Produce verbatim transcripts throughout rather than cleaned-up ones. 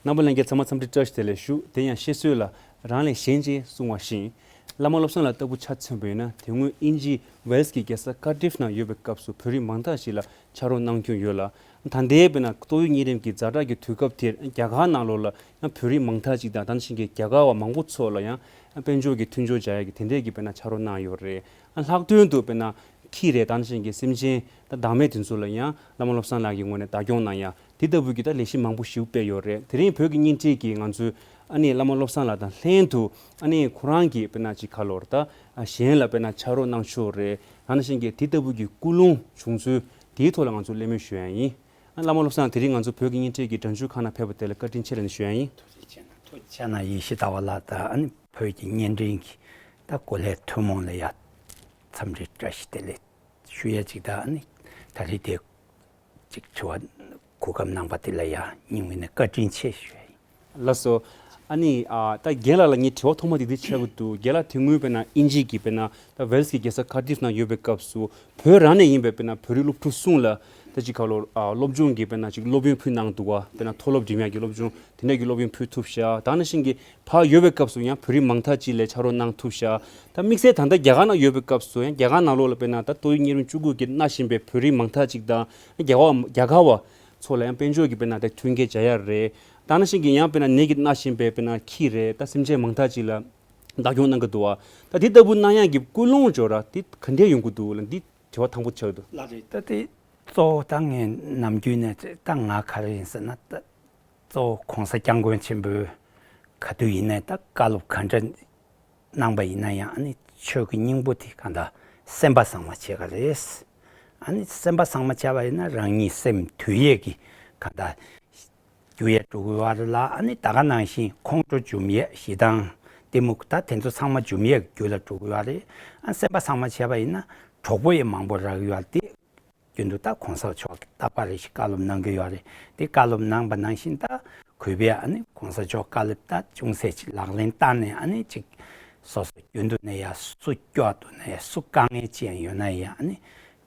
རྣམ་པ་ལྷན་རྒྱས་ཚང་མ་འཚམས་འདྲི་བཀྲ་ཤིས་བདེ་ལེགས་ཞུ། དེ་ཡང་བཤད་སྲོལ་ལ་རང་ལས་གཞན་གཅེས་གསུངས་པ་བཞིན། བླ་མ་བློ་བཟང་ལགས་ལྟ་བུ་ཆ་མཚོན་པ་ཡིན་ན། དེ་སྔོན་དབྱིན་ཇིའི་ཝེལ་སི་གི་རྒྱལ་ས་ཀར་ཌིཕ་ནང་ཡོད་པའི་སྐབས་སུ་བོད་རིགས་མང་དག་ཅིག་ལ་ཕྱག་རོགས་གནང་མྱོང་ཡོད་ལ། ད་ལྟའི་དཔེར་ན་ཏོག་དབྱིབས་གཉན་རིམས་ཀྱི་ཛ་དྲག་གི་དུས་སྐབས་དེར་རྒྱ་གར་ནང་ལོགས་ལ་ཡང་བོད་རིགས་མང་དག་ཅིག་དང་། ད་ནང་བཞིན་གྱི་རྒྱ་གར་བ་མང་པོ་ཚོ་ལ་ཡང་དཔལ་འབྱོར་གྱི་མཐུན་སྦྱོར་སྦྱར་ཡ་གི་དེ་འདྲས་ཀྱི་དཔེར་ན་ཕྱག་རོགས་གནང་ཡོད་རེད། ལྷག་དོན་དུ་དཔེར་ན་ཁྱི་རེད། ད་ནང་བཞིན་གྱི་སེམས་ཅན་ད་བདག་མེད་དེ་ཚོ་ལ་ཡང་བླ་མ་བློ་བཟང་ལགས་ཀྱི་ངོས་ནས་བདག་སྐྱོང་གནང་ཡ་དེ་ལྟ་བུའི་གི་ད་ལས་གཞི་མང་པོ་ཞིག་སྤེལ་ཡོད་རེད། དེ་རིང་བོད་ཀྱི་བརྙན་འཕྲིན་གྱིས་ང་ཚོས་ཨ་ནི་བླ་མ་བློ་བཟང་ལགས་དང་ལྷན་དུ། ཨ་ནི་ཁོ་རང་གིས་དཔེར་ན་ཅིག་ག་ལབ་དགོས་རེད། ད་གཞན་ལ་དཔེར་ན་ཕྱག་རོགས་གནང་ཕྱོགས་རེད། ད་ནང་བཞིན་གྱི་དེ་ལྟ་བུའི་གི་ཀུན་སློང་བྱུང་ཚུལ་དེའི་ཐོག་ལ་ང་ཚོས་གླེང་མོལ་ཞུ་ཡ་ཡིན། ཨ། བླ་མ་བློ་བཟང་དེ་རིང་ང་ཚོ་བོད་ཀྱི་བརྙན་འཕྲིན་གྱི་སྒྲ་འཇུག་ཁང་ནང་ཕེབས་པ་དེ་ལ་བཀའ་དྲིན་ཆེ་ལབ་ནས་ཞུ་ཡ་ཡིན། ཐུགས་རྗེ་ཆེ་གནང་། ཐུགས་རྗེ་ཆེ་གནང་། ཡེ་ཤེས་ཟླ་བ་ལགས་དང་ཨ་ནི་བོད་ཀྱི་བརྙན་འཕྲིན་གྱི་ད་གོ་ལའི་ཐུན་མོང་ལ་ཡ་འཚམས་འདྲི་བཀྲ་ཤིས་བདེ་ལེགས་ཞུ་ཡ་གཅིག་དང་། ཨ་ནི་ད་རེས་དེ་གཅིག་དྲི་བ་གོ་སྐབས་གནང་པ་དེ་ལ་ཡ་སྙིང་དབུས་ནས་བཀའ་དྲིན་ཆེ་ཞུ་ཡ་ཡིན། ལགས་སོ། ཨ་ནི་ཨ་ད་རྒན་ལགས་ལ་ངས་དྲི་བ་ཐོག་མ་དེ་འདི་ཆགས་ཀྱི་འདུག་རྒན་ལགས་དེ་སྔོན་དཔེར་ན་དབྱིན་ཇི་གི་དཔེར་ན་ད་ཝེལ་སི་གི་རྒྱལ་ས་ཀར་ཌིཕ་ནང་ཡོད་པའི་སྐབས་སུ་བོད་རང་ནས་ཡིན་པའི་དཔེར་ན་བོད་རིགས་སློབ་ཕྲུག་གསུམ་ལ་ད་ཅིག་ག་ལབ་དགོས་རེད། ཨ། སློབ་སྦྱོང་གི་དཔེར་ན་ཅིག་སློབ་ཡོན་ཕུལ་གནང་འདུག་བ། དཔེར་ན་མཐོ་སློབ་འགྲིམ་ཡག་གི་སློབ་སྦྱོང་དེ་འདྲ་གི་སློབ་ཡོན་ཕུལ་ཐུབ་ཤག་ད་ནང་བཞིན་གྱི་ཕར་ཡོད་པའི་སྐབས་སུ་ཡང་བོད་རིགས་མང་དག་ཅིག་ལ་ཕྱག་རོགས་གནང་ཐུབ་ཤག་ད་དམིགས་བསལ་ད་ལྟ་རྒྱ་གར་ནང་ཡོད་པའི་སྐབས་སུ་ཡང་རྒྱ་གར་ནང་ལོགས་ལ་དཔེར་ན་ད་ཏོག་དབྱིབས་གཉན་རིམས་བཅུ་དགུ་གིས་མནར་བཞིན་པའི་བོད་རིགས་མང་དག་ཅིག་དང་། རྒྱ་གར་རྒྱ་གར་བ་ཚོ་ལ་ཡང་དཔལ་འབྱོར་གྱི་དཔེར་ན་ད་མཐུན་རྐྱེན་སྦྱར་ཡ་རེད། ད་ནང་བཞིན་གྱི་ཡང་དཔེར་ན་ནད་ཀྱིས་མནར་བཞིན་པའི་དཔེར་ན་ཁྱི་རེད། ད་སེམས་ཅན་མང་དག་ཅིག་ལ་བདག་སྐྱོང་གནང་གི་འདུག་བ། ད་དེ་ལྟ་བུ་གནང་ཡག་གི་ཀུན་སློང་ཅིག་ཡོད་ར། དེ་ག་འདྲས་ཡོང་གི་འདུག་ལབ་འདི་དྲི་བ་དང་པོ་ཆགས་འདུག་ལགས་རེད། ད་དེ་གཙོ་བོ་ད་ངས་ནམ་རྒྱུན་ནས་ད་ང་ག་རེ་ཡིན་ཟེར་ན། ད་གཙོ་བོ་གོང་ས་སྐྱབས་མགོན་ཆེན་པོས་ག་དུས་ཡིན་ནའི་ད་བཀའ་སློབ་ག་འདྲ་གནང་པ་ཡིན་ན་ཡང་། ཨ་ནི་ཆོས་ཀྱི་སྙིང་པོ་དེ་གང་ལྟར་སེམས་པ་བཟང་མ་བྱེད་ག་རེད། ཨ་ནི་སེམས་པ་བཟང་མ་བྱས་པ་ཡིན་ན་རང་ཉིད་སེམས་དུལ་ཡས་ཀྱི་གང་ལྟར་རྒྱུ་ཡས་འགྲོ་གི་ཡོད་རེད་ལ། ཨ་ནི་ད་ག་ནང་བཞིན་ཁོང་ཁྲོ་འཇུམ་ཡས་ཞེ་སྡང་གཏི་མུག་ད་དེ་ཚོ་ཚང་མ་འཇུམ་ཡས་ཀྱི་རྒྱུ་ལ་འགྲོ་གི་ཡོད་རེད། ཨ། སེམས་པ་བཟང་མ་བྱས་པ་ཡིན་ན་གྲོགས་པོ་ཡང་མང་པོ་རག་གི་ཡོད་རེད། དེ་རྒྱུན་དུ་ད་གོང་ས་མཆོག་རྟག་པར་རེ་ཞིག་བཀའ་སློབ་གནང་གི་ཡོད་རེད། དེ་བཀའ་སློབ་གནང་པ་ནང་བཞིན་ད་གུས་པས་ཨ་ནི་གོང་ས་མཆོག་བཀའ་སློབ་ད་ཅུང་ཟད་ཅིག་ལག་ལེན་བསྟར་ནས། ཨ་ནི་ཅིག་སོ་སོ་རྒྱུན་དུ་ནས་ཡ་སུ་སྐྱོ་དུ་ནས་ཡ་སུ་དཀའ་ངལ་ཅན་ཡོད་ན་ཡ། ཨ་ནི་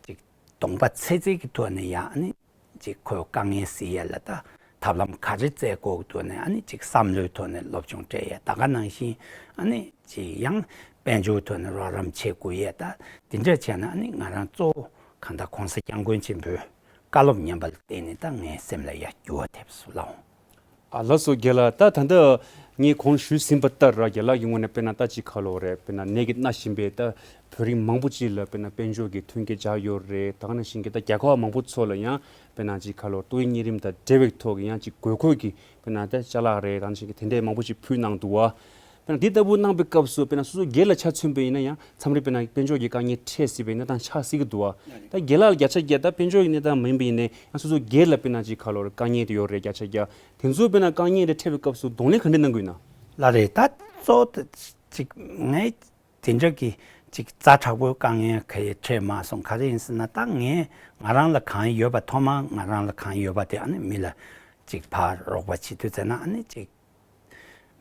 ཅིག་གདོང་པ་ཚེ་ཚད་ཀྱི་ཐོག་ནས་ཡ། ཨ་ནི་ཅིག་ཁོའི་དཀའ་ངལ་སེལ་ཡས་ལ་ད་ཐབས་ལམ་ག་རེ་བཙལ་དགོས་ཀྱི་འདུག་ནས། ཨ་ནི་ཅིག་བསམ་བློའི་ཐོག་ནས་སློབ་སྦྱོང་སྤྲད་ཡས། ད་ག་ནང་བཞིན་ཨ་ནི་ཅིག་ཡང་དཔལ་འབྱོར་ཐོག་ནས་རོགས་རམ་བྱེད་དགོས་ཡས། ད་དེ་འདྲ་བྱས་ན་ཨ་ནི་ང་རང་གཙོ་བོ་གང་ལྟར་གོང་ས་སྐྱབས་མགོན་ཆེན་པོའི་བཀའ་སློབ་ཉན་པ་ལ་བརྟེན་ནས་ད་ངའི་སེམས་ལ་ཡ་འགྱུར་བ་ཐེབས་སོང་ལགས། ཨ། ལགས་སོ་རྒན་ལགས། ད་ད་ལྟ་ངས་གོང་ཞུས་ཟིན་པ་ལྟར་ར། རྒན་ལགས་ཀྱི་ངོས་ནས་དཔེར་ན་ད་ཅིག་ག་ལབ་དགོས་རེད། དཔེར་ན་ནད་ཀྱིས་མནར་བཞིན་པའི་ད་བོད་རིགས་མང་པོ་ཅིག་ལ་དཔེར་ན་དཔལ་འབྱོར་གྱི་མཐུན་རྐྱེན་སྦྱར་ཡོད་རེད། ད་ག་ནང་བཞིན་གྱི་ད་རྒྱ་གར་བ་མང་པོ་ཚོ་ལ་ཡང་དཔེར་ན་ཅིག་ག་ལབ་དགོས། ཏོག་དབྱིབས་གཉན་རིམས་དང་འབྲེལ་བའི་ཐོག་གི་ཡང་ཅིག་དགོས་མཁོ་གི་དཔེར་ན་ད་ཅ་ལག་རེད། ད་ག་ནང་བཞིན་གྱི་དེ་འདྲས་མང་པོ་ཅིག་ཕུལ་གནང་འདུག་བ། དཔེར་ན་འདི་ལྟ་བུ་གནང་པའི་སྐབས་སུ་དཔེར་ན་སོ་སོ་སྒེར་ལ་ཆ་མཚོན་པ་ཡིན་ན་ཡང་མཚམས་རེ་དཔེར་ན་དཔལ་འབྱོར་གྱི་དཀའ་ངལ་འཕྲད་སྲིད་པ་ཡིན་ན་ད་ཆགས་སྲིད་ཀྱི་འདུག་བ། ད་རྒན་ལགས་ལ་བརྒྱ་ཆ་བརྒྱ་ད་དཔལ་འབྱོར་གྱི་གནས་སྟངས་མིན་པ་ཡིན་ནའི་ཡང་སོ་སོ་སྒེར་ལ་དཔེར་ན་ཅིག་ག་ལབ་དགོས་རེད། དཀའ་ངལ་དེ་ཡོད་རེད། བརྒྱ་ཆ་བརྒྱ་དེ་ཚོ་དཔེར་ན་དཀའ་ངལ་དེ་འཕྲད་པའི་སྐབས་སུ་གདོང་ལེན་ག་འདྲས་གནང་དགོས་ཡིན་ན། ལགས་རེད། ད་གཙོ་བོ་ཅིག་ངས་དེ་འདྲ་གི་ཅིག་ཛ་དྲག་པོའི་དཀའ་ངལ་ག་ཡེ་འཕྲད་མ་སོང་། ག་རེ་ཡིན་ཟེར་ན་ད་ངས་ང་རང་ལ་གང་ཡོད་པ། ཐོག་མར་ང་རང་ལ་གང་ཡོད་པ་དེ་ཨ་ནི་མི་ལ་ཅིག་ཕར་རོགས་པ་བྱེད་དུས་ཙམ་ན་ཨ་ནི་ཅིག་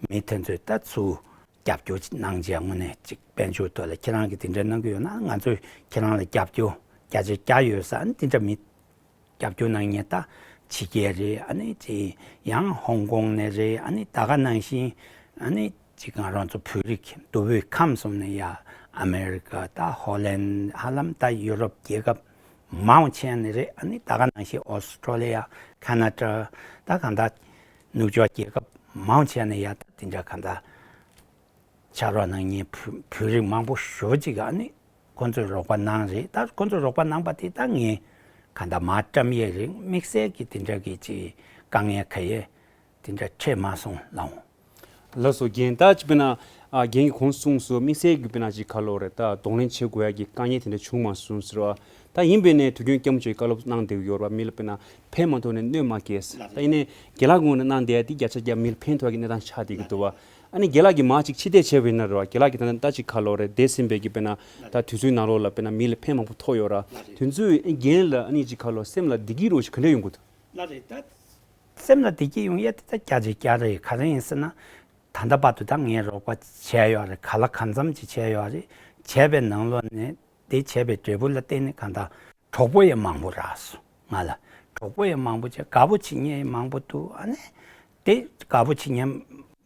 མི་དེ་ཚོས་ད་ཚུར་རྒྱབ་སྐྱོར་གནང་བྱས་དངོས་གནས་ཅིག་དཔལ་འབྱོར་ཐོག་ལ་ཁྱེད་རང་གིས་དེ་འདྲ་གནང་གི་ཡོད་ན་ང་ཚོས་ཁྱེད་རང་ལ་རྒྱབ་སྐྱོར་བརྒྱ་ཆ་བརྒྱ་ཡོད་ཟེར། ཨ་ནི་དེ་འདྲ་མི་རྒྱབ་སྐྱོར་གནང་མཁན་ད་ཕྱི་རྒྱལ་རེད། ཨ་ནི་ཅིག་ཡང་ཧོང་ཀོང་ནས་རེད། ཨ་ནི་ད་ག་ནང་བཞིན་ཨ་ནི་ཅིག་ང་རང་ཚོ་བོད་རིགས་མདོ་དབུས་ཁམས་གསུམ་ནས་ཡ། ཨ་མེ་རི་ཀ་ད་ཧོ་ལན་ཧ་ལམ་ད་ཡུ་རོབ་རྒྱལ་ཁབ་མང་ཆེ་ནས་རེད། ཨ་ནི་ད་ག་ནང་བཞིན་ཨོ་སི་ཀྲོ་ལི་ཡ། ཁ་ན་ཌ། ད་གང་ལྟར་ནུབ་ཕྱོགས་རྒྱལ་ཁབ་མང་ཆེ་ནས་ཡ་ད་དེ་འདྲ་གང་ལྟར་ཕྱག་རོགས་གནང་མཁན་བོད་བོད་རིགས་མང་པོ་ཞེ་པོ་ཅིག་ཨ་ནི་ཁོང་ཚོས་རོགས་པ་གནང་རེད། ད་ཁོང་ཚོས་རོགས་པ་གནང་པ་དེ་ད་ངས་གང་ལྟར་མར་བཀྲམ་ཡས་རེད། དམིགས་བསལ་གྱི་དེ་འདྲ་གི་ཅིག་དཀའ་ངལ་ག་ཡེ་དེ་འདྲ་འཕྲད་མ་སོང་ལགས། ལགས་སོ་རྒན། ད་ཅིག་དཔེར་ན་ཨ་རྒན་གྱིས་གོང་གསུངས་སོང་། དམིགས་བསལ་གྱི་དཔེར་ན་ཅིག་ག་ལབ་དགོས་རེད། ད་གདོང་ལེན་བྱེད་དགོས་ཡ་གི་དཀའ་ངལ་དེ་འདྲ་བྱུང་མ་སོང་ཟེར་བ། ད་ཡིན་པས་ནས་དུས་རྒྱུན་སྐྱབས་མགོན་མཆོག་གིས་བཀའ་སློབ་གནང་བསྡད་ཡོད་རེད་བ། མི་ལ་དཔེར་ན་ཕན་མ་ཐོགས་ནས་གནོད་མ་སྐྱེལ་ཟེར། ད་ཡིན་ནའི་རྒན་ལགས་ངོས་ནས་གནང་བསྡད་ཡ་དེ་བརྒྱ་ཆ་བརྒྱ་མི་ལ་ཕན་ཐོགས་ཡ་གི་གནས་སྟངས་ཆགས་བསྡད་ཀྱི་འདུག་བ། ཨ་ནི་རྒན་ལགས་ཀྱིས་མར་ཅིག་ཕྱིར་བལྟས་བྱས་པ་ཡིན་ན་རེད་བ། རྒན་ལགས་ཀྱིས་ད་ལྟ་ཅིག་ག་ལབ་དགོས་རེད། འདས་ཟིན་པའི་གི་དཔེར་ན་ད་དུས་ཚོད་ནང་ལོགས་ལ་དཔེར་ན་མི་ལ་ཕན་མང་པོ་ཐོགས་ཡོད་ར། དེ་ཚོས་རྒན་ལ་ཨ་ནི་ཅིག་ག་ལབ་དགོས་རེད། སེམས་ལ་བདེ་སྐྱིད་རོ་ཞིག་ག་འདྲ་ཡོང་གི་འདུག་ལགས་རེད། ད་སེམས་ལ་བདེ་སྐྱིད་ཡོང་ཡ་དེ་ད་བརྒྱ་ཆ་བརྒྱ་རེད། ག་རེ་ཡིན་ཟེར་ན། ད་ལྟ་བར་དུ་ད་ངས་རོགས་པ་བྱས་ཡོད་རེད། ག་ལ་གང་འཚམ་ཅིག་བྱས་ཡོད་རེད། བྱས་པའི་ནང་ལོགས་ནས་དེ་བྱས་པའི་འབྲས་བུ་ལ་བརྟེན་ནས་གང་ལྟར་གྲོགས་པོ་ཡང་མང་པོ་རག་སོང་ང་ལ། གྲོགས་པོ་ཡང་མང་པོ་བྱས། དགའ་པོ་བྱེད་མཁན་ཡང་མང་པོ་འདུག་ཨ་ནི་ དེ་དགའ་པོ་བྱེད་མཁན་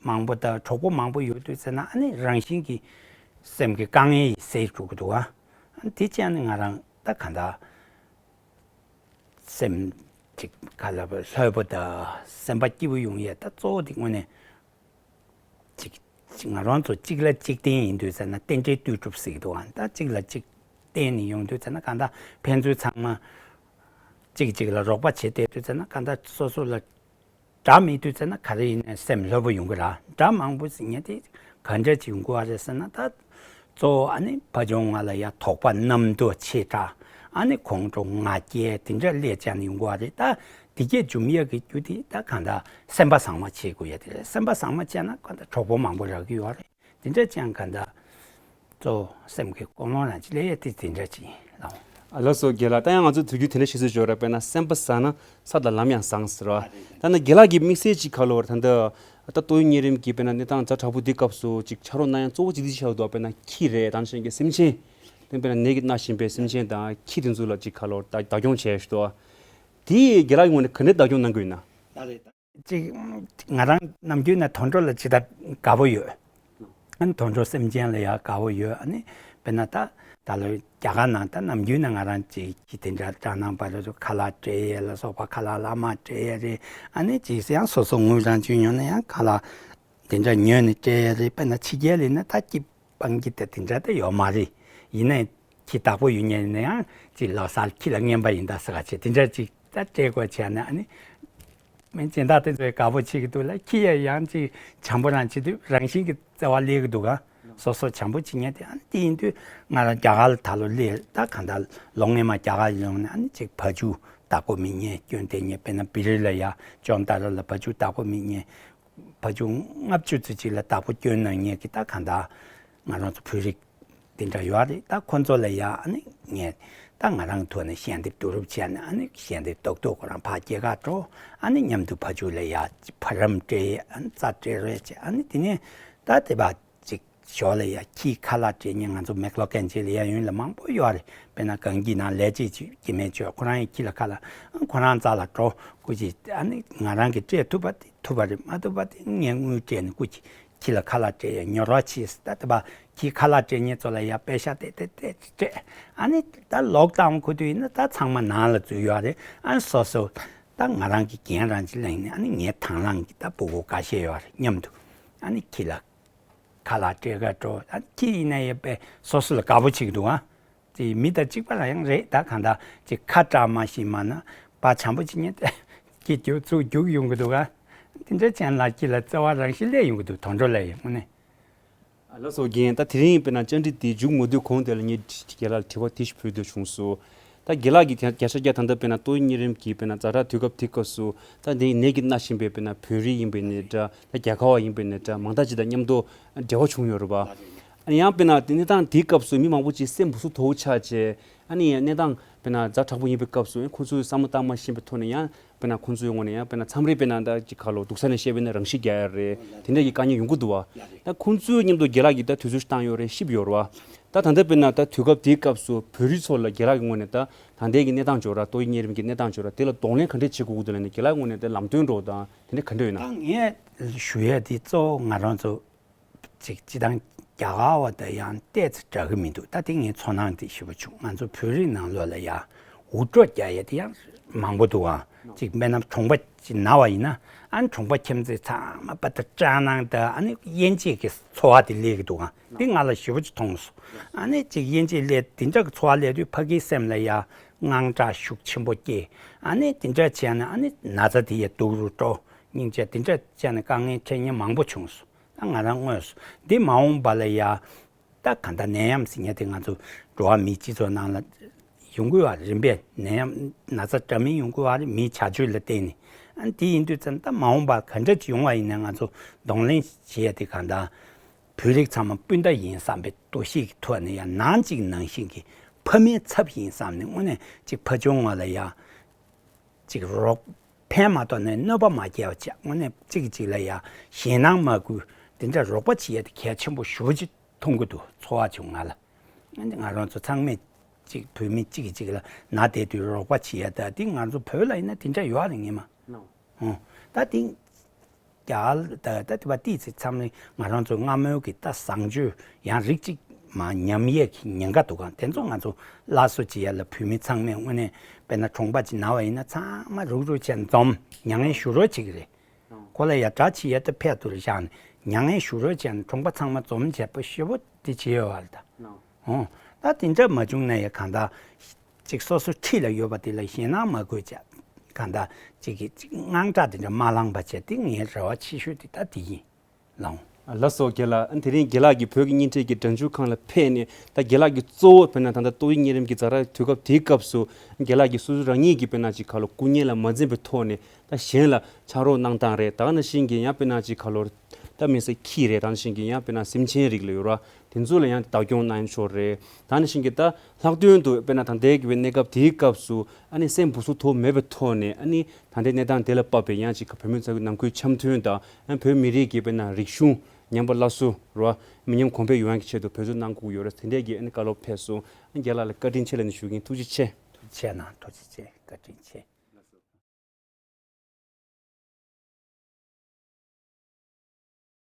མང་པོ་དང་གྲོགས་པོ་མང་པོ་ཡོད་དུས་ཙམ་ན་ཨ་ནི་རང་བཞིན་གྱིས་སེམས་ཀྱི་དཀའ་ངལ་ཡིས་སེལ་འགྲོ་གི་འདུག་ཨ། དེ་བྱས་ནས་ང་རང་ད་གང་ལྟར་སེམས་ཅིག་ག་ལ་བ་ལྷོད་པོ་དང་སེམས་པ་སྐྱིད་པོ་ཡོང་ཡས་ད་གཙོ་བོ་དེ་དངོས་གནས་ཅིག་ཅིག་ང་རང་ཚོ་གཅིག་ལ་གཅིག་བརྟེན་ཡིན་དུས་ཙམ་ན་རྟེན་འབྲེལ་ལྟོས་གྲུབ་ཟེར་གི་འདུག་ཨ། ད་གཅིག་ལ་གཅིག་བརྟེན་ནས་ཡོང་དུས་ཙམ་ན་གང་ལྟར་ཕན་ཚུན་ཚང་མ་གཅིག་གཅིག་ལ་རོགས་པ་བྱེད་བསྡད་དུས་ཙམ་ན་གང་ལྟར་སོ་སོ་ལ་དགྲ་མེད་དུས་ཙམ་ན་ག་རེ་ཡིན་ནའི་སེམས་ལྷོད་པོ་ཡོང་གི་ར། དགྲ་མང་པོ་ཟེར་མཁན་དེ་ག་འདྲ་ཅིག་ཡོང་གི་བ་རེད་ཟེར་ན། ད་གཙོ་བོ་ཨ་ནི་ཕ་ཆུང་ང་ལ་ཡ་དོགས་པ་གནམ་དུ་ཆེ་དྲགས། ཨ་ནི་ཁོང་ཁྲོ་ང་རྒྱལ་དེ་འདྲ་སླེབས་བྱས་ནས་ཡོང་གི་བ་རེད། ད་དེ་གས་འཇུམ་ཡས་ཀྱི་རྒྱུ་དེ་ད་གང་ལྟར་སེམས་པ་བཟང་བ་བྱེད་དགོས་ཡ་དེ་རེད། སེམས་པ་བཟང་བ་བྱས་ན་གང་ལྟར་གྲོགས་པོ་མང་པོ་རག་གི་ཡོད་རེད། དེ་འདྲ་ཅང་ག་འདྲ། གཙོ་བོ་སེམས་ཀྱི་ཀུན་སློང་རང་ཅི་ལས་དེ་དེ་འདྲ་ཅིག་ལའོ། ཨ་ལགས་སོ་རྒན་ལགས། ད་ཡང་ང་ཚོ་དུས་རྒྱུན་དེ་འདྲ་བཤད་སྲོལ་ཞིག་ཡོད་རེད། དཔེར་ན་སེམས་པ་བཟང་ན་ས་དང་ལམ་ཡང་བཟང་ཟེར་བ། ད་ནི་རྒན་ལགས་ཀྱི་དམིགས་བསལ་ཅིག་ཁ་ལོ་ད་ལྟ་ད་ཏོག་དབྱིབས་གཉན་རིམས་ཀྱི་དཔེར་ན་གནས་སྟངས་ཛ་དྲག་པོ་འདི་སྐབས་སུ་ཅིག་ཕྱག་རོགས་གནང་ཡང་གཙོ་བོ་ཅིག་འདི་ཆགས་འདུག་དཔེར་ན་ཁྱི་རེད། ད་ནི་གཞན་གྱི་སེམས་ཅན་དེ་དཔེར་ན་ནད་ཀྱིས་མནར་བཞིན་པའི་སེམས་ཅན་དང་ཁྱི་དེ་ཚོ་ལ་ཅིག་ཁ་ལོ་ད་བདག་སྐྱོང་བྱས་ཤི་འདུག་དེ་རྒན་ལགས་ཀྱི་ངོས་ནས་ག་འདྲའི་བདག་སྐྱོང་གནང་གི་ཡོད་ན། ཅིག་ང་རང་ནམ་རྒྱུན་ནས་དུད་འགྲོ་ལ་ཇི་ལྟར་དགའ་པོ་ཡོད། ཨ་ནི་དུད་འགྲོ་སེམས་ཅན་ལ་ཡང་དགའ་པོ་ཡོད། ཨ་ནི་དཔེར་ན་ད་ད་ལོ་རྒྱ་གར་ནང་ད་ནམ་རྒྱུན་ནས་ང་རང་ཅིག་གི་དེ་འདྲ་སྦྲང་ནག་པ་རེད། ཁ་ལག་སྤྲད་ཡས་ལ་སོགས་པ་ཁ་ལག་ལ་མ་སྤྲད་ཡས་རེད། ཨ་ནི་ཅིག་ཡང་སོ་སོ་དངུལ་རང་བྱུང་ཡོང་ན་ཡང་ཁ་ལག་དེ་འདྲ་ཉོས་ནས་སྤྲད་ཡས་རེད། དཔེར་ན་ཕྱི་རྒྱལ་ལ་ཡིན་ན་ད་སྐྱིད་སྤང་གི་དེ་དེ་འདྲ་དེ་ཡོད་མ་རེད། ཡིན་ནའི་ཁྱི་བདག་པོ་ཡོད་མཁན་ཡིན་ན་ཡང་ཅིག་ལོ་གསར་ཁྱི་ལ་རྔན་པ་ཡིན་ད་ཟེར་ག་བྱེད་དེ་འདྲ་ཅིག་ད་སྤྲད་དགོས་བྱས་ན། ཨ་ནི་སྨན་སྦྱིན་བདག་དེ་ཚོས་དགའ་པོ་བྱེད་ཀྱི་འདུག་ལ། ཁྱི་ཡ་ཡང་ཅིག་བྱམས་པོ་རང་བྱེད་དུས་རང་བཞིན་གྱི་བརྩེ་བ་སླེབས་ཀྱི་འདུག་ག་སོ་སོ་བྱམས་པོ་བྱེད་མཁན་དེ། ཨ་ནི་དེ་ཡིན་དུས་ང་རང་རྒྱ་གར་ལ་ད་ལོ་སླེབས། ད་གང་ལྟར་ལོ་སྔོན་མ་རྒྱ་གར་ཡོང་ནས་ཨ་ནི་ཅིག་བ་ཕྱུགས་བདག་པོ་མེད་མཁན་སྐྱོན་དེ་ཉེ་དཔེར་ན་བི་རི་ལ་ཡ་ཅོན་ཏ་ར་ལ་བ་ཕྱུགས་བདག་པོ་མེད་མཁན། བ་ཕྱུགས་ལྔ་བཅུ་ཙམ་ཅིག་ལ་བདག་པོ་སྐྱོན་གནང་མཁན་གྱི་ད་གང་ལྟར་ང་རང་ཚོ་བོད་རིགས་དེ་འདྲ་ཡོད་རེད། ད་ཁོ་ཚོ་ལ་ཡ་ཨ་ནི་ངས་ད་ང་རང་ཐོག་ནས་ཞལ་འདེབས་བསྡུ་རུབ་བྱས་ནས། ཨ་ནི་ཞལ་འདེབས་རྡོག་རྡོག་ཁོ་རང་ཕར་སྐྱེལ་ག་འགྲོ། ཨ་ནི་མཉམ་དུ་བ་ཕྱུགས་ལ་ཡ་བ་རམ་སྤྲད། ཨ་ནི་རྩྭ་སྤྲད་རོགས་བྱས། ཨ་ནི་དེ་ནས་ད་དེ་བ་ཅིག་ཞོར་ལ་ཡ་ཁྱིའི་ཁ་ལག་སྤྲད་མཁན་ང་ཚོ་མེག་ལོ་ཀན་ཅི་ལ་ཡ་ཡུན་ལ་མང་པོ་ཡོད་རེད། དཔེར་ན་གངས་སྐྱིད་ནང་ལས་བྱེད་ཅིག་སྐྱེ་དམན་ཆོས་ཁོ་རང་ཡི་ཁྱི་ལ་ཁ་ལག་ཨ་ཁོ་རང་རྩ་ལ་འགྲོ་སྐུ་མཁྱེན། ཨ་ནི་ང་རང་གིས་སྤྲད་ཐུབ་པ་དེ་ཐུབ་པ་རེད། མ་ཐུབ་པ་དེ་ངས་དངུལ་སྤྲད་ནས་སྐུ་མཁྱེན་ཁྱི་ལ་ཁ་ལག་སྤྲད་ཡ་ཉོ་རོགས་བྱེད་ཟེར། ད་དེ་བ་ཁྱིའི་ཁ་ལག་སྤྲད་མཁན་ཚོ་ལ་ཡ་པེ་ཤ་ཏེ་ཏེ་ཏེ་སྤྲད། ཨ་ནི་ད་ལོག་བཏང་ཁོ་དུས་ཡིན་ན་ད་ཚང་མ་ནང་ལ་འཛུལ་ཡོད་རེད། ཨ་ནི་སོ་སོ་ད་ང་རང་གི་རྒན་རང་ཅིག་ལེན་ནས། ཨ་ནི་ངའི་དང་བླངས་ཀྱི་ད་ཕྲུ་གུ་འགའ་ཤས་ཡོད་རེད། མཉམ་དུ་ཨ་ནི་ཁྱི་ལ་ཁ་ལག་སྤྲད་ག་འགྲོ། ཨ་ནི་ཁྱི་ཡིན་ན་ཡང་དཔེ་སོ་སོ་ལ་དགའ་པོ་བྱེད་ཀྱི་འདུག་ཨ། དེ་མི་དང་གཅིག་པ་རང་ཡང་རེད། ད་གང་ལྟར་ཅིག་ཁ་བཀྲ་མ་ཤིས་མ་ན་བ་བྱམས་པོ་བྱེད་མཁན་དེ་ཁྱི་རྒྱུག་ཚུར་རྒྱུག་ཡོང་གི་འདུག་ག་དེ་འདྲ་ཅན་ལ་ཁྱི་ལ་བརྩེ་བ་རང་བཞིན་སླེབས་ཡོང་གི་འདུག་དུད་འགྲོ་ལ་ཡང་དངོས་གནས། ཨ་ལགས་སོ་རྒན། ད་དེ་རིང་དཔེར་ན་བཅར་འདྲི་འདི་མཇུག་མ་བསྡུས་གོང་དེ་ལ་ངས་རྒན་ལགས་ལ་དྲི་བ་དེ་ཞིག་ཕུལ་འདོད་བྱུང་སོང་། ད་རྒན་ལགས་ཀྱིས་དེ་བརྒྱ་ཆ་བརྒྱ་ད་ལྟ་དཔེར་ན་ཏོག་དབྱིབས་གཉན་རིམས་ཀྱི་དཔེར་ན་ཛ་དྲག་དུས་སྐབས་དེ་སྐབས་སུ་ད་འདི་ནད་ཀྱིས་མནར་བཞིན་པའི་དཔེར་ན་བོད་རིགས་ཡིན་པའི་ནས་འདྲ། ད་རྒྱལ་ཁབ་བ་ཡིན་པའི་ནས་འདྲ། མང་དག་ཅིག་དང་མཉམ་དུ་འབྲེལ་བ་བྱུང་ཡོད་རེད་པ། ཨ་ནི་ཡང་དཔེར་ན་དེ་གནས་སྟངས་དེའི་སྐབས་སུ་མི་མང་པོ་ཅིག་སེམས་སུ་དོགས་ཆགས་བྱས། ཨ་ནི་ཡང་གནས་སྟངས་དཔེར་ན་ཛ་དྲག་པོ་ཡིན་པའི་སྐབས་སུ་ཁོ་ཚོས་བསམ་བློ་བཏང་མ་ཤེས་པའི་ཐོག་ནས་ཡང་དཔེར་ན་ཁོ་ཚོའི་ངོས་ནས་ཡང་དཔེར་ན་མཚམས་རེ་དཔེར་ན་ད་ཅིག་ཁ་ལོ་སྡུག་ས་ནས་བཤད་པའི་ནས་རང་ཤི་རྒྱག་ཡ་རེད། དེ་འདྲ་གི་དཀའ་ངལ་ཡོང་གི་འདུག་བ། ད་ཁོང་ཚོའི་མཉམ་དུ་རྒན་ལགས་ཀྱིས་ད་དུས་ཚོད་བཏང་ཡོད་རེད། ཤི་བ་ཡོད་རེད་བ། ད་ད་ལྟ་དཔེར་ན་ད་དུས་སྐབས་དེའི་སྐབས་སུ་བོད་རིགས་ཚོ་ལ་རྒན་ལགས་ཀྱི་ངོས་ནས་ད་ད་ལྟའི་གི་གནས་སྟངས་ཅིག་ཡོད་ར། ཏོག་དབྱིབས་གཉན་རིམས་ཀྱི་གནས་སྟངས་ཅིག་ཡོད་ར། དེ་ལ་གདོང་ལེན་ག་འདྲས་བྱེད་དགོས་ཀྱི་འདུག་ལབ་ནས་རྒན་ལགས་ངོས་ནས་ད་ལམ་སྟོན་འདྲ་བོ་དང་དེ་འདྲ་ག་འདྲ་ཡོད་ན། ད་ངས་ཞུ་ཡ་དེ་གཙོ་བོ་ང་རང་ཚོ་ཅིག་སྤྱི་བཏང་རྒྱ་གར་བ་དང་ཡང་ཏོག་ཙམ་འདྲ་གི་མི་འདུག་ད་དེ་ངས་ཚོར་སྣང་དེ་ཞུ་བ་བྱུང་། ང་ཚོ་བོད་རིགས་ནང་ལོགས་ལ་ཡ་འུར་སྒྲོག་རྒྱག་ཡ་དེ་ཡང་མང་པོ་འདུག་ཨང་། ཅིག་དཔེར་ན་གྲོང་པ་ཅིག་ན་བ་ཡིན་ན། ཨ་ནི་གྲོང་པ་ཁྱིམ་མཚེས་ཚང་མ་པ་ད་སྐྲག་སྣང་དང་ཨ་ནི་དབྱེ་འབྱེད་ཀྱི་ཚོར་བ་དེ་སླེབས་ཀྱི་འདུག་ཨང་། དེ་ང་ལ་ཞེ་པོ་ཅིག་མཐོང་སོང་། ཨ་ནི་ཅིག་དབྱེ་འབྱེད་སླེབས་དེ་འདྲ་གི་ཚོར་བ་སླེབས་དུས་ཕ་གིའི་སེམས་ལ་ཡ་དངངས་སྐྲག་ཤུགས་ཆེན་པོ་སྐྱེས། ཨ་ནི་དེ་འདྲ་བྱས་ན་ཨ་ནི་ན་ཚ་དེ་ཡ་སྡུག་རུ་འགྲོ། སྙིང་རྗེ་དེ་འདྲ་བྱས་ནས་དཀའ་ངལ་འཕྲད་མཁན་མང་པོ་བྱུང་སོང་། ད་ང་རང་དངོས་སུ་འདི་མ་འོངས་པ་ལ་ཡ་ད་ག་འདྲ་ནད་ཡམས་ཟེར་མཁན་དེ་ང་ཚོ་འགྲོ་བ་མིའི་སྤྱི་ཚོགས་ནང་ལ་ཡོང་གི་ཡོད་རེད་པས། ནད་ཡམས་ན་ཚ་འདྲ་མིན་ཡོང་གི་ཡོད་རེད། མིའི་བྱ་སྤྱོད་ལ་བརྟེན་ནས། ཨ་ནི་དེ་ཡིན་དུས་ཙམ་ད་མ་འོངས་པ་ག་འདྲ་ཅིག་ཡོང་བ་ཡིན་ན་ང་ཚོ་གདོང་ལེན་བྱེད་ཡ་དེ་ག་འདྲ། བོད་རིགས་ཚང་མ་སྤུན་ཟླ་ཡིན་བསམ་པའི་འདུ་ཤེས་ཀྱི་ཐོག་ནས་ཡང་ནང་གཅིག་ནང་བཞིན་གྱི་ཕ་མའི་ཚབ་ཡིན་བསམ་ནས་དངོས་གནས་ཅིག་ཕ་ཆུང་ང་ལ་ཡ། ཅིག་རོགས་ཕན་མ་ཐོགས་ནས་གནོད་པ་མ་སྐྱེལ་བ་བྱས། དངོས་གནས་གཅིག་གིས་གཅིག་ལ་ཡ་ཞེད་སྣང་མ་དགོས། དེ་འདྲ་རོགས་པ་བྱེད་ཡ་དེ་གལ་ཆེན་པོ་ཞེ་པོ་ཅིག་མཐོང་གི་འདུག་ཚོར་བ་བྱུང་ང་ལ། ང་རང་ཚོ་ཚང་མས་ཅིག་བོད་མི་གཅིག་གིས་གཅིག་ལ་ན་བསྡད་དུས་རོགས་པ་བྱེད་ཡ་ད་དེ་ང་ཚོ་བོད་ལ་ཡིན་ན་དེ་འདྲ་ཡོད་རེད་ངེས་མ། ཨོ། ད་དེ་ རྒྱ་གར་ད་ད་དེ་བ་ཏི་ཚེ་མཚམས་ནས་ང་རང་ཚོ་སྔ་མོའི་གི་ད་བཟང་སྤྱོད་ཡང་རིགས་གཅིག་མ་ཉམས་ཡས་ཀྱི་ཉེན་ཁ་འདུག་ག་དེ་ཚོ་ང་ཚོ་སླར་གསོ་བྱེད་ཡ་ལ་བོད་མི་ཚང་མས་དངོས་གནས་དཔེར་ན་གྲོང་པ་ཅིག་ན་བ་ཡིན་ན་ཚང་མ་རུག་རུག་བྱས་འཛོམས་མྱ་ངན་ཞུ་རོགས་བྱེད་ཀྱི་རེད། ཁོ་ལ་ཡ་དྲག་ཆེ་ཡ་ད་ཕེབས་ཐུབ་རེད་བཞག་ནས་མྱ་ངན་ཞུ་རོགས་བྱས་ནས་གྲོང་པ་ཚང་མ་འཛོམས་བྱས་པ་ཞེ་པོ་དེ་བྱེད་ཡོད་བ་ལ་ད། ཨོ། ད་དེ་འདྲ་མ་བྱུང་ན་ཡ་གང་ལྟར། ཅིག་སོ་སོ་འཁྲིས་ལ་ཡོད་པ་དེ་ལ་ཞེད་སྣང་མ་དགོས་བྱས། གང་ལྟར་ཅིག་གིས་ཅིག་དངངས་སྐྲག་དེ་འདྲ་མ་ལངས་པ་བྱས་དེ་ངའི་རེ་བ་ཆེ་ཤོས་དེ་ད་དེ་ཡིན། ལགས། ལགས་སོ་རྒན་ལགས། ཨ་དེ་རིང་རྒན་ལགས་ཀྱིས་བོད་ཀྱི་བརྙན་འཕྲིན་གྱི་སྒྲ་འཇུག་ཁང་ལ་ཕེབས་ནས་ད་རྒན་ལགས་ཀྱིས་གཙོ་བོ་དཔེར་ན་ད་ལྟ་ཏོག་དབྱིབས་གཉན་རིམས་ཀྱི་ཛ་དྲག་དུས་སྐབས་དེའི་སྐབས་སུ་རྒན་ལགས་ཀྱིས་སོ་སོ་རང་ཉིད་ཀྱིས་དཔེར་ན་ཅིག་ག་ལོ་སྐུ་ངལ་ལ་མ་འཛེམས་པའི་ཐོག་ནས་ད་གཞན་ལ་ཕྱག་རོགས་གནང་སྟངས་རེད། ད་ག་ནང་བཞིན་གྱི་ཡང་དཔེར་ན་ཅིག་ག་ལོ་ད་མི་སེར་ཁྱི་རེད། ད་ག་ནང་བཞིན་གྱི་ཡང་དཔེར་ན་སེམས་ཅན་རིགས་ལ་ཡོད་ར་དེ་ཚོ་ལ་ཡང་བདག་སྐྱོང་གནང་ཆོག་རེད། ད་ག་ནང་བཞིན་གྱི་ད་ལྷག་དོན་དུ་དཔེར་ན་ད་ལྟའི་གི་བའི་གནས་སྐབས་དེའི་སྐབས་སུ་ཨ་ནི་སེམས་སྦུག་སུ་དོགས་མེད་པའི་ཐོག་ནས་ཨ་ནི་ད་ལྟའི་གནས་སྟངས་དེ་ལ་དཔག་པའི་ཡང་ཅིག་བོད་མི་ཚོ་གི་ནང་ཁུལ་འཆམ་མཐུན་དང་ཨ་བོད་མི་རིགས་ཀྱི་དཔེར་ན་རིག་གཞུང་ཉམས་པ་སླར་གསོ་ར་མི་ཉམས་གོང་འཕེལ་ཡོང་ཡག་གི་ཆེད་དུ་འབད་བརྩོན་གནང་དགོས་ཀྱི་ཡོད་རེད། དེ་འདྲས་ཀྱི་ཨ་ནི་བཀའ་སློབ་ཕེབས་སོང་། ཨ་རྒན་ལགས་ལ་བཀའ་དྲིན་ཆེ་ལབ་ནས་ཞུ་གི་ཡིན། ཐུགས་རྗེ་ཆེ། ཐུགས་རྗེ་ཆེ་གནང་། ཐུགས་རྗེ་ཆེ། བཀའ་དྲིན་ཆེ།